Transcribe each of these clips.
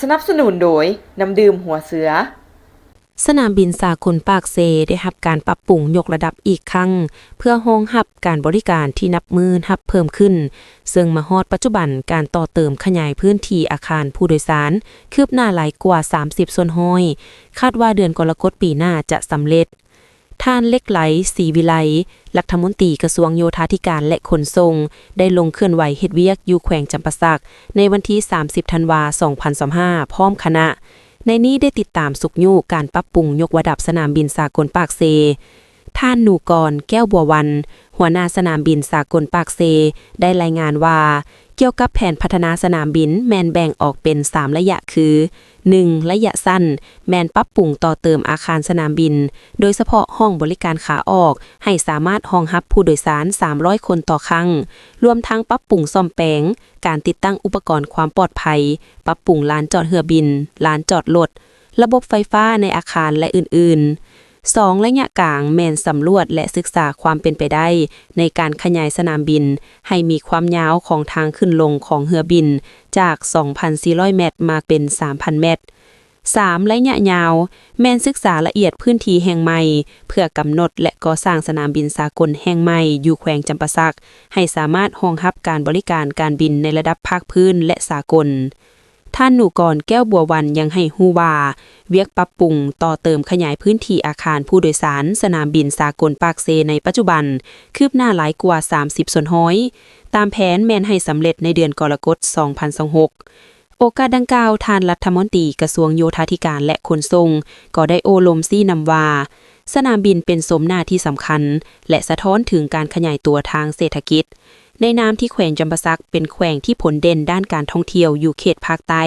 ສະໜັບສະໜູນໂດຍ ນ້ຳດື່ມຫົວເສືອ. ສະໜາມບິນສາກົນປາກເຊໄດ້ຮັບການປັບປຸງຍົກລະດັບອີກຄັ້ງ ເພື່ອຮອງຮັບການບໍລິການທີ່ນັບມື້ຮັບເພີ່ມຂຶ້ນ, ເຊິ່ງມາຮອດປັດຈຸບັນການຕໍ່ເຕີມຂະຫຍາຍພື້ນທີ່ອາຄານຜູ້ໂດຍສານຄືບໜ້າຫຼາຍກວ່າສາມສິບສ່ວນຮ້ອຍ, ຄາດວ່າເດືອນກໍລະກົດປີໜ້າຈະສຳເລັດ. ທ່ານ ເລັກໄລ ສີວິໄລ ລັດຖະມົນຕີກະຊວງໂຍທາທິການ ແລະ ຂົນສົ່ງ ໄດ້ລົງເຄື່ອນໄຫວເຮັດວຽກຢູ່ແຂວງຈຳປາສັກ ໃນວັນທີສາມສິບ ທັນວາ ສອງພັນຊາວຫ້າ ພ້ອມຄະນະ. ໃນນີ້ໄດ້ຕິດຕາມຊຸກຍູ້ການປັບປຸງຍົກລະດັບສະໜາມບິນສາກົນປາກເຊ. ທ່ານ ໜູກອນ ແກ້ວບົວວັນ ຫົວໜ້າສະໜາມບິນສາກົນປາກເຊ ໄດ້ລາຍງານວ່າ ກ່ຽວກັບແຜນພັດທະນາສະໜາມບິນແມ່ນແບ່ງອອກເປັນສາມໄລຍະຄື ໜຶ່ງ ໄລຍະສັ້ນ ແມ່ນປັບປຸງຕໍ່ເຕີມອາຄານສະໜາມບິນ ໂດຍສະເພາະຫ້ອງບໍລິການຂາອອກ ໃຫ້ສາມາດຮອງຮັບຜູ້ໂດຍສານສາມຮ້ອຍຄົນຕໍ່ຄັ້ງ, ລວມທັງປັບປຸງສ້ອມແປງ, ການຕິດຕັ້ງອຸປະກອນຄວາມປອດໄພ, ປັບປຸງລານຈອດເຮືອບິນ, ລານຈອດລົດ, ລະບົບໄຟຟ້າໃນອາຄານ ແລະ ອື່ນໆ. ສອງ ໄລຍະກາງ ແມ່ນສຳຫຼວດ ແລະ ສຶກສາຄວາມເປັນໄປໄດ້ໃນການຂະຫຍາຍສະໜາມບິນໃຫ້ມີຄວາມຍາວຂອງທາງຂຶ້ນລົງຂອງເຮືອບິນຈາກສອງພັນສີ່ຮ້ອຍແມັດມາເປັນສາມພັນແມັດ. ສາມ ໄລຍະຍາວ ແມ່ນສຶກສາລະອຽດພື້ນທີ່ແຫ່ງໃໝ່ ເພື່ອກຳນົດ ແລະ ກໍ່ສ້າງສະໜາມບິນສາກົນແຫ່ງໃໝ່ຢູ່ແຂວງຈຳປາສັກ ໃຫ້ສາມາດຮອງຮັບການບໍລິການການບິນໃນລະດັບພາກພື້ນ ແລະ ສາກົນ. ທ່ານ ໜູກອນ ແກ້ວບົວວັນ ຍັງໃຫ້ຮູ້ວ່າ ວຽກປັບປຸງຕໍ່ເຕີມຂະຫຍາຍພື້ນທີ່ອາຄານຜູ້ໂດຍສານສະໜາມບິນສາກົນປາກເຊໃນປັດຈຸບັນ ຄືບໜ້າຫຼາຍກວ່າສາມສິບສ່ວນຮ້ອຍ, ຕາມແຜນແມ່ນໃຫ້ສຳເລັດໃນເດືອນກໍລະກົດ ສອງພັນຊາວຫົກ. ໂອກາດດັ່ງກ່າວ, ທ່ານລັດຖະມົນຕີກະຊວງໂຍທາທິການ ແລະ ຂົນສົ່ງ ກໍໄດ້ໂອ້ລົມຊີ້ນຳວ່າ ສະໜາມບິນເປັນໂສມໜ້າທີ່ສຳຄັນ ແລະ ສະທ້ອນເຖິງການຂະຫຍາຍຕົວທາງເສດຖະກິດ. ໃນນາມທີ່ແຂວງຈຳປາສັກເປັນແຂວງທີ່ຜົນເດັ່ນດ້ານການທ່ອງທ່ຽວຢູ່ເຂດພາກໃຕ້,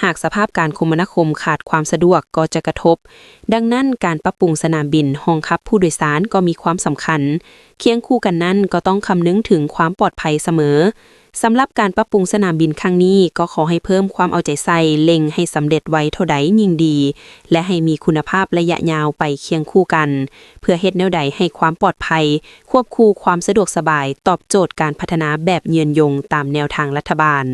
ຫາກສະພາບການຄົມມະນາຄົມຂາດຄວາມສະດວກກໍຈະກະທົບ. ດັ່ງນັ້ນ, ການປັບປຸງສະໜາມບິນຮອງຮັບຜູ້ໂດຍສານກໍມີຄວາມສຳຄັນ. ຄຽງຄູ່ກັນນັ້ນ, ກໍຕ້ອງຄຳນຶງເຖິງຄວາມປອດໄພສະເໝີ. ສຳລັບການປັບປຸງສະໜາມບິນຄັ້ງນີ້, ກໍຂໍໃຫ້ເພີ່ມຄວາມເອົາໃຈໃສ່, ເລັ່ງໃຫ້ສຳເລັດໄວເທົ່າໃດຍິ່ງດີ ແລະ ໃຫ້ມີຄຸນນະພາບໄລຍະຍາວໄປຄຽງຄູ່ກັນ, ເພື່ອເຮັດແນວໃດໃຫ້ຄວາມປອດໄພ ຄວບຄູ່ຄວາມສະດວກສະບາຍ, ຕອບໂຈດການພັດທະນາແບບຍືນຍົງຕາມແນວທາງລັດຖະບານ.